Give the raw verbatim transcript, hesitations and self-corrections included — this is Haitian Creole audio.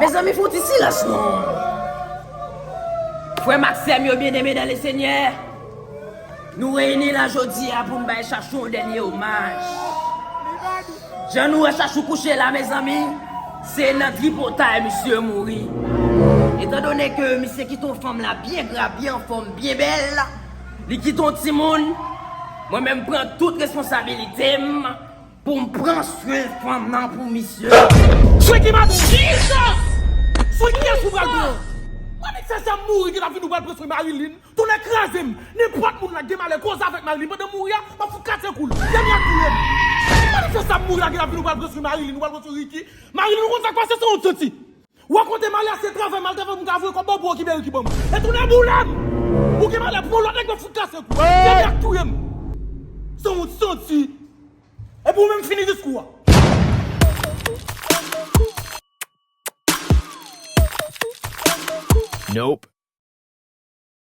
Mezanmi, fè yon ti silans non. Frè m ak sè m yo byeneme dan Lesenyè, nou reyini la jodi a pou n bay Chachou yon dènye omaj. Jan nou wè Chachou kouche la, mezanmi, se nan tripotay misye mouri. Etandone ke misye kite yon fanm la byen gra, byen anfòm, byen bèl, li kite yon timoun, mwen menm pran tout responsabilite m pou m pran swen fanm nan pou misye. Swen ki madanm? Jesus! Swen kiyès ou pral pran? Mwen menm fè sa m mouri, gen ap vin ou pral pran swen Marilyn. Tonnè kraze m! Nenpòt moun la gen malè koze avèk Marilyn pandan m mouri a, m ap fout kase kou l. Dènye ak touye m. Mwen menm fè sa m mouri la, gen ap vin ou pral pran swen Marilyn, ou pral pran swen Ricky. Marilyn, ou konn sa k pase, se yon santi. Ou rakonte m ale ase travay, m al travay pou m ka voye kòb ba w pou w okipe Ricky ban m. E tounen boule m! Ou gen malè pou yon lòt nèg, m ap fout kase kou. Dènye ak touye m. Se yon santi. Epi ou menm fini diskou a. Nope.